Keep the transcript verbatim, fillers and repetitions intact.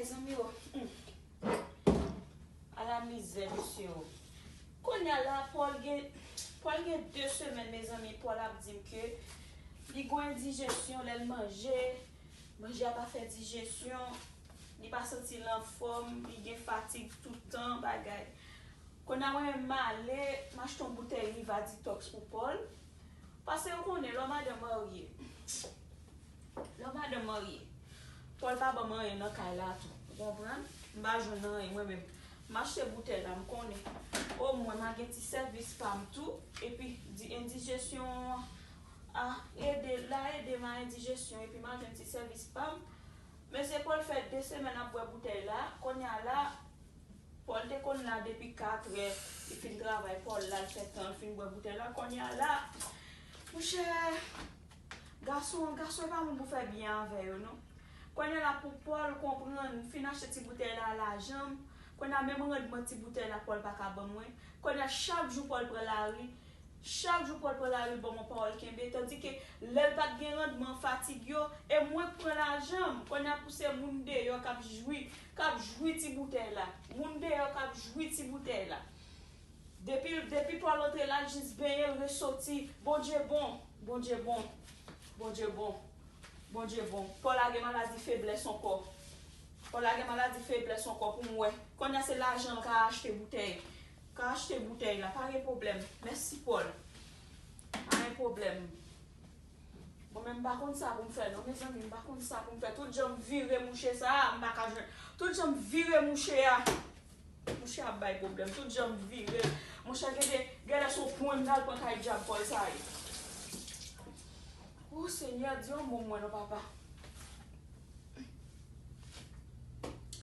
Mezanmi, o, hmm. Ala mizè, mesye, o. Kounye a la, Pòl gen, Pòl gen de semèn, mezanmi, Pòl ap di m ke li gen endijesyon lè l manje, manje a pa fè dijesyon, li pa santi l anfòm, li gen fatig tout tan, bagay. Kounye a, mwen menm, m ale, m achte yon boutèy Riva Detox pou Pòl. Paske ou konnen, lè w madanm marye, lè w madanm marye, Pòl pa ban m anyen nan kay la tou. Ou konprann? M pa jwenn anyen, mwen menm. M achte boutèy la, m konnen. Omwen, m a gen ti sèvis pa m tou. Epi, di, endijesyon an a ede, la ede m a endijesyon. Epi, m a jwenn ti sèvis pa m. Mesye Pòl fè de semèn ap bwè boutèy la. Kounye a la, Pòl te konn la depi katrè, li fin travay, Pòl la, l fè tan, l fin bwè boutèy la. Kounye a la, monchè, gason, gason e pa moun pou fè byen avè yo, non. Kounye a la, pou Pòl konprann, m fin achte ti boutèy la a lajan m. Kounye a, menm randman ti boutèy la, Pòl pa ka ban mwen. Kounye a, chak jou Pòl pran lari, chak jou Pòl pran lari, ban mwen pawòl kenbe. Tandike, lè l pa t gen randman, fatig yo, e mwen k pran lajan m. Kounye a, pou se moun deyò k ap jwi, k ap jwi ti boutèy la. Moun deyò k ap jwi ti boutèy la. Depi, depi Pòl antre la, l jis benyen, l resoti. Bondye bon, Bondye bon, Bondye bon, Bondye bon. Pòl la gen maladi feblès ankò. Pòl la gen maladi feblès ankò pou m wè. Kounye a se lajan l ka achte boutèy. Ka achte boutèy la, pa gen pwoblèm. Mèsi, Pòl. Pa gen pwoblèm. Bon, men m pa konn sa pou m fè, non, mezanmi, m pa konn sa pou m fè. Tout jan m vire mouche sa a, m pa ka jwenn. Tout jan m vire mouche a, mouche ap bay pwoblèm. Tout jan m vire. Monchè, gade, gade sou pwen m al pran kay dyab Pòl sa ye. O Senyè, di yon mo mwen non, papa.